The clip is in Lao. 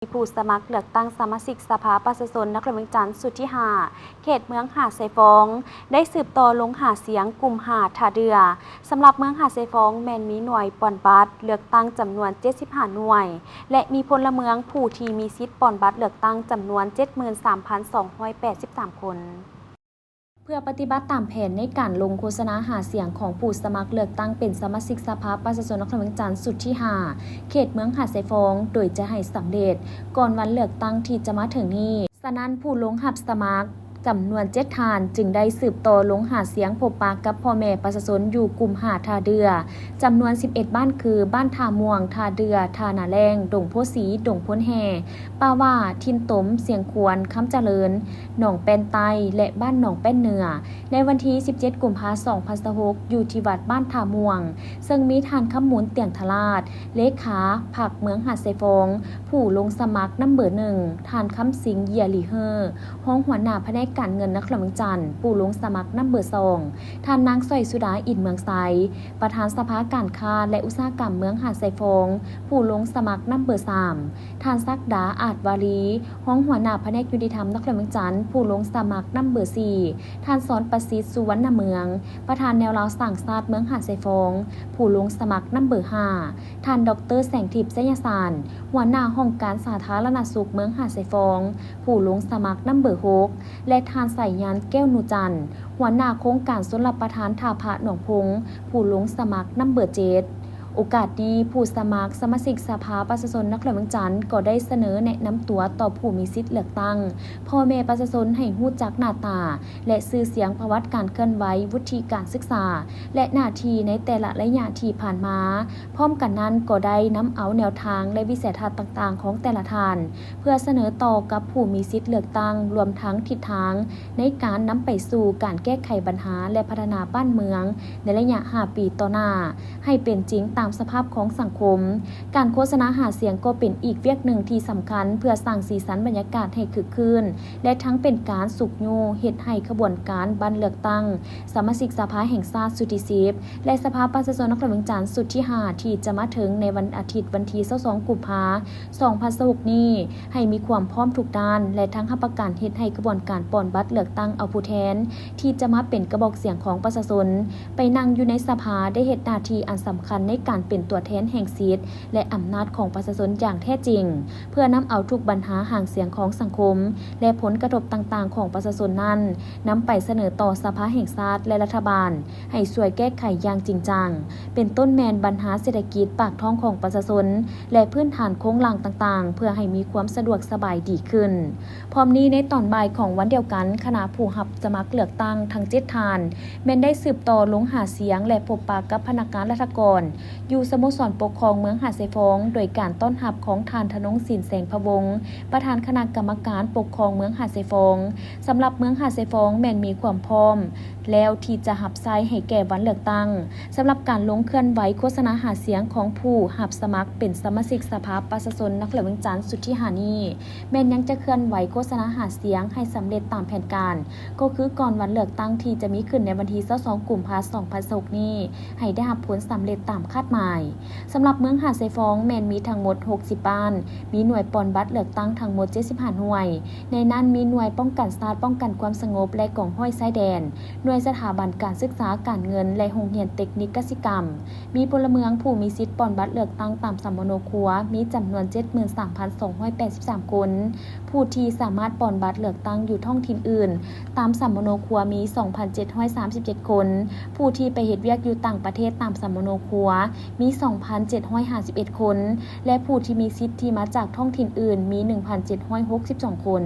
ຜູ້ສະໝັກເລືອກຕັ້ງສະມາຊິກສະພາປະຊາຊົນນະຄອນຫຼວງວຽງຈັນຊຸດທີຫ້າ ເຂດເມືອງຫາດຊາຍຟອງ ໄດ້ສືບຕໍ່ລົງຫາສຽງກຸ່ມຫ້າທ່າເດື່ອ. ສຳລັບເມືອງຫາດຊາຍຟອງ ແມ່ນມີໜ່ວຍປ່ອນບັດເລືອກຕັ້ງຈຳນວນເຈັດສິບຫ້າໜ່ວຍ ແລະ ມີພົນລະເມືອງຜູ້ທີ່ມີສິດປ່ອນບັດເລືອກຕັ້ງຈຳນວນເຈັດໝື່ນສາມພັນສອງຮ້ອຍແປດສິບສາມຄົນ. ເພື່ອປະຕິບັດຕາມແຜນໃນການລົງໂຄສະນາຫາສຽງຂອງຜູ້ສະໝັກເລືອກຕັ້ງເປັນສະມາຊິກສະພາປະຊາຊົນນະຄອນຫຼວງວຽງຈັນຊຸດທີຫ້າ ເຂດເມືອງຫາດຊາຍຟອງ ໂດຍຈະໃຫ້ສຳເລັດກ່ອນວັນເລືອກຕັ້ງທີ່ຈະມາເຖິງນີ້, ສະນັ້ນຜູ້ລົງຮັບສະໝັກຈຳນວນເຈັດທ່ານ ຈຶ່ງໄດ້ສືບຕໍ່ລົງຫາສຽງພົບປະກັບພໍ່ແມ່ປະຊາຊົນຢູ່ກຸ່ມຫ້າທ່າເດື່ອ ຈຳນວນສິບເອັດບ້ານ ຄື ບ້ານທ່າມ່ວງ, ທ່າເດື່ອ, ທ່ານາແລ້ງ, ດົງໂພສີ, ດົງໂພນແຮ່, ປ່າຫວ້າ, ຖິ່ນຕົມ, ຊຽງຂວນ, ຄຳຈະເລີນ, ໜອງແປ້ນໃຕ້ ແລະ ບ້ານໜອງແປ້ນເໜືອ ໃນວັນທີສິບເຈັດ ກຸມພາ ສອງພັນຊາວຫົກ ຢູ່ທີ່ວັດບ້ານທ່າມ່ວງ, ເຊິ່ງມີທ່ານ ຄຳມູນ ຕຽງທະລາດ ເລຂາພັກເມືອງຫາດຊາຍຟອງ ຜູ້ລົງສະໝັກນຳເບີໜຶ່ງ, ທ່ານ ຄຳສິງ ເຢຍລີເຮີ ຮອງຫົວໜ້າພະແນກການເງິນນະຄອນຫຼວງວຽງຈັນ ຜູ້ລົງສະໝັກນຳເບີສອງ, ທ່ານ ນາງ ສອຍສຸດາ ອິນເມືອງໄຊ ປະທານສະພາການຄ້າ ແລະ ອຸດສາຫະກຳເມືອງຫາດຊາຍຟອງ ຜູ້ລົງສະໝັກນຳເບີສາມ, ທ່ານ ສັກດາ ອາດວາລີ ຮອງຫົວໜ້າພະແນກຍຸຕິທຳນະຄອນຫຼວງວຽງຈັນ ຜູ້ລົງສະໝັກນຳເບີສີ່, ທ່ານ ສອນປະສິດ ສຸວັນນະເມືອງ ປະທານແນວລາວສ້າງຊາດເມືອງຫາດຊາຍຟອງ ຜູ້ລົງສະໝັກນຳເບີຫ້າ, ທ່ານ ດອກເຕີ ແສງທິບ ໄຊຍະສານ ຫົວໜ້າຫ້ອງການສາທາລະນະສຸກເມືອງຫາດຊາຍຟອງ ຜູ້ລົງສະໝັກນຳເບີຫົກ ແລະ ທ່ານ ສາຍຍານ ແກ້ວນູຈັນ ຫົວໜ້າໂຄງການຊົນລະປະທານທ່າພະໜອງພົງ ຜູ້ລົງສະໝັກນຳເບີເຈັດ. ໂອກາດນີ້ ຜູ້ສະໝັກສະມາຊິກສະພາປະຊາຊົນນະຄອນຫຼວງວຽງຈັນ ກໍໄດ້ສະເໜີແນະນຳຕົວຕໍ່ຜູ້ມີສິດເລືອກຕັ້ງ ພໍ່ແມ່ປະຊາຊົນໃຫ້ຮູ້ຈັກໜ້າຕາ ແລະ ຊື່ສຽງ, ປະຫວັດການເຄື່ອນໄຫວ, ວຸດທິການສຶກສາ ແລະ ໜ້າທີ່ໃນແຕ່ລະໄລຍະທີ່ຜ່ານມາ. ພ້ອມກັນນັ້ນກໍໄດ້ນຳເອົາແນວທາງ ແລະ ວິໄສທັດຕ່າງໆຂອງແຕ່ລະທ່ານ ເພື່ອສະເໜີຕໍ່ກັບຜູ້ມີສິດເລືອກຕັ້ງ, ລວມທັງທິດທາງໃນການນຳໄປສູ່ການແກ້ໄຂບັນຫາ ແລະ ພັດທະນາບ້ານເມືອງໃນໄລຍະຫ້າປີຕໍ່ໜ້າ ໃຫ້ເປັນຈິງຕາມສະພາບຂອງສັງຄົມ. ການໂຄສະນາຫາສຽງກໍເປັນອີກວຽກໜຶ່ງທີ່ສຳຄັນ ເພື່ອສ້າງສີສັນບັນຍາກາດໃຫ້ຄຶກຄື້ນ ແລະ ທັງເປັນການຊຸກຍູ້ເຮັດໃຫ້ຂະບວນການບັດເລືອກຕັ້ງສະມາຊິກສະພາແຫ່ງຊາດຊຸດທີສິບ ແລະ ສະພາປະຊາຊົນນະຄອນຫຼວງວຽງຈັນຊຸດທີຫ້າ ທີ່ຈະມາເຖິງໃນວັນອາທິດ ວັນທີຊາວສອງ ກຸມພາ ສອງພັນຊາວຫົກນີ້ ໃຫ້ມີຄວາມພ້ອມທຸກດ້ານ ແລະ ທັງຮັບປະກັນເຮັດໃຫ້ຂະບວນການປ່ອນບັດເລືອກຕັ້ງເອົາຜູ້ແທນ ທີ່ຈະມາເປັນກະບອກສຽງຂອງປະຊາຊົນ ໄປນັ່ງຢູ່ໃນສະພາ ໄດ້ເຮັດໜ້າທີ່ອັນສຳຄັນໃນການເປັນຕົວແທນແຫ່ງສິດ ແລະ ອຳນາດຂອງປະຊາຊົນຢ່າງແທ້ຈິງ, ເພື່ອນຳເອົາທຸກບັນຫາຫາງສຽງຂອງສັງຄົມ ແລະ ຜົນກະທົບຕ່າງໆຂອງປະຊາຊົນນັ້ນ ນຳໄປສະເໜີຕໍ່ສະພາແຫ່ງຊາດ ແລະ ລັດຖະບານ ໃຫ້ຊ່ວຍແກ້ໄຂຢ່າງຈິງຈັງ, ເປັນຕົ້ນແມ່ນບັນຫາເສດຖະກິດປາກທ້ອງຂອງປະຊາຊົນ ແລະ ພື້ນຖານໂຄງລ່າງຕ່າງໆ ເພື່ອໃຫ້ມີຄວາມສະດວກສະບາຍດີຂຶ້ນ. ພ້ອມນີ້ໃນຕອນບ່າຍຂອງວັນດຽວກັນ, ຄະນະຜູ້ຮັບສະໝັກເລືອກຕັ້ງທັງເຈັດທ່ານ ແມ່ນໄດ້ສືບຕໍ່ລົງຫາສຽງ ແລະ ພົບປະກັບພະນັກງານລັດຖະກອນ ຢູ່ສະໂມສອນປົກຄອງເມືອງຫາດຊາຍຟອງ ໂດຍການຕ້ອນຮັບຂອງທ່ານ ທະນົງສິນ ແສງພະວົງ ປະທານຄະນະກຳມະການປົກຄອງເມືອງຫາດຊາຍຟອງ. ສຳລັບເມືອງຫາດຊາຍຟອງແມ່ນມີຄວາມພ້ອມແລ້ວທີ່ຈະຮັບໃຊ້ໃຫ້ແກ່ວັນເລືອກຕັ້ງ. ສຳລັບການລົງເຄື່ອນໄຫວໂຄສະນາຫາສຽງຂອງຜູ້ຮັບສະໝັກເປັນສະມາຊິກສະພາປະຊາຊົນນະຄອນຫຼວງວຽງຈັນຊຸດທີຫ້ານີ້ ແມ່ນຍັງຈະເຄື່ອນໄຫວໂຄສະນາຫາສຽງໃຫ້ສຳເລັດຕາມແຜນການ ກໍຄືກ່ອນວັນເລືອກຕັ້ງທີ່ຈະມີຂຶ້ນໃນວັນທີຊາວສອງ ກຸມພາ ສອງພັນຊາວຫົກນີ້ ໃຫ້ໄດ້ຮັບຜົນສຳເລັດຕາມຄາດໝາຍ. ສຳລັບເມືອງຫາດຊາຍຟອງແມ່ນມີທັງໝົດຫົກສິບບ້ານ, ມີໜ່ວຍປ່ອນບັດເລືອກຕັ້ງທັງໝົດເຈັດສິບຫ້າໜ່ວຍ, ໃນນັ້ນມີໜ່ວຍປ້ອງກັນຊາດ, ປ້ອງກັນຄວາມສະຫງົບ ແລະ ກອງຮ້ອຍຊາຍແດນ, ໜ່ວຍສະຖາບັນການສຶກສາ, ການເງິນ ແລະ ໂຮງຮຽນເຕັກນິກກະສິກຳ. ມີພົນລະເມືອງຜູ້ມີສິດປ່ອນບັດເລືອກຕັ້ງຕາມສຳມະໂນຄົວ ມີຈຳນວນເຈັດໝື່ນສາມພັນສອງຮ້ອຍແປດສິບສາມຄົນ, ຜູ້ທີ່ສາມາດປ່ອນບັດເລືອກຕັ້ງຢູ່ທ້ອງຖິ່ນອື່ນຕາມສຳມະໂນຄົວມີສອງພັນເຈັດຮ້ອຍສາມສິບເຈັດຄົນ, ຜູ້ທີ່ໄປເຮັດວຽກຢູ່ຕ່າງປະເທດຕາມສຳມະໂນຄົວມີສອງພັນເຈັດຮ້ອຍຫ້າສິບເອັດຄົນ ແລະ ຜູ້ທີ່ມີສິດທີ່ມາຈາກທ້ອງຖິ່ນອື່ນມີໜຶ່ງພັນເຈັດຮ້ອຍຫົກສິບສອງຄົນ.